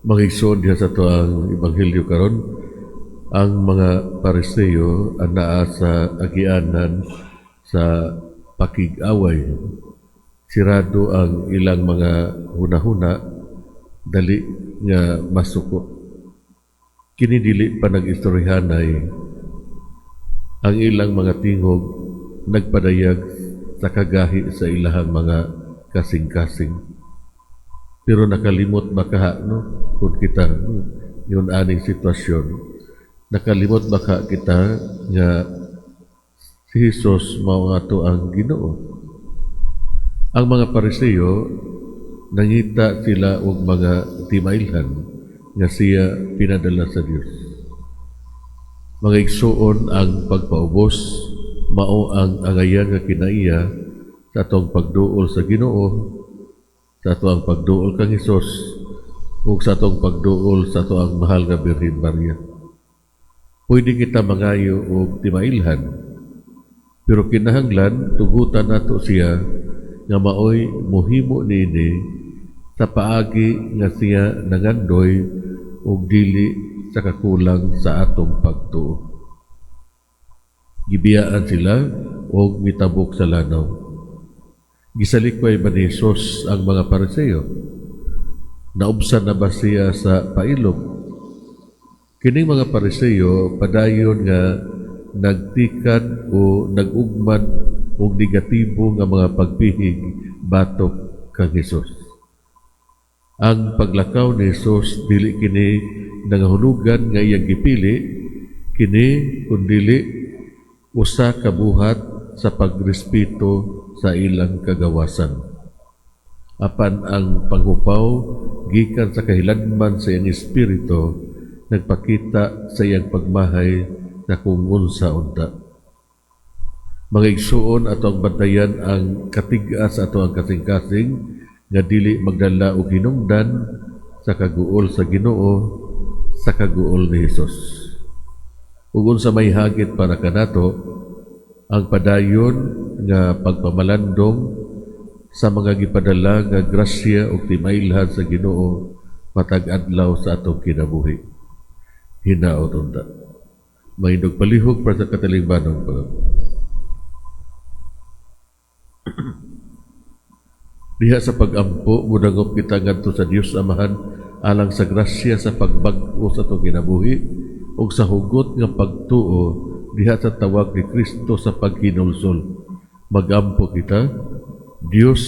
Mga igsoon, diha sa atoang ebanghelyo karon, ang mga Pariseo anaa sa agianan sa pakig-away. Sirado ang ilang mga hunahuna, dali nga masuko. Kini dili pa nag-istoryahanay, ang ilang mga tingog nagpadayag sa kagahi sa ilahang mga kasing-kasing. Pero nakalimot ba kaha, no, kung kita, no, yun aning sitwasyon, nakalimot ba ka kita nga si Jesus mao ato ang Ginoo? Ang mga Pariseo, nangita sila og mga timailhan nga siya pinadala sa Dios. Mga igsuon, ang pagpaubos mao ang angayan nga kinaiya sa atong pagduol sa Ginoo, sa atoang pagduol kang Hesus ug sa atong pagduol sa atoang mahal nga Birhen Maria. Pwede kita mangayo og timailhan, pero kinahanglan tugutan nato siya nga maoy mohimo niini sa paagi nga siya nangandoy ug dili sa kakulang sa atong pagtuo. Gibiyaan sila og mitabok sa lanaw. Gisalikway ba ni Jesus ang mga Pariseo? Naubsan na ba siya sa pailob? Kining mga Pariseo padayon nga nagtikad o nag-ugmad og negatibo nga mga pagpihig batok kang Hesus. Ang paglakaw ni Jesus, dili kini nangahulugan nga iyang gipili kini, kundili usa ka buhat sa pagrespeto sa ilang kagawasan. Apan ang panghupaw gikan sa kahiladman sa iyang espiritu nagpakita sa iyang pagmahay na kung unsa unta. Mga igsuon, atong bantayan ang katig-a sa atoang kasing-kasing nga dili magdala og hinungdan sa kaguol sa Ginoo, sa kaguol ni Hesus. Ug unsa may hagit para kanato, ang padayon nga pagpamalandong sa mga gipadala nga grasya ug timailhan sa Ginoo matag adlaw sa atong kinabuhi. Hinaot unta. Mahindog palihog para sa katalingbanong pag Diha sa pag-ampo, mudangop kita ngadto sa Dios Amahan alang sa grasya sa pagbag-o sa atong kinabuhi ug sa hugot nga pagtuo diha sa tawag ni Kristo sa paghinulsol. Magampo kita. Dios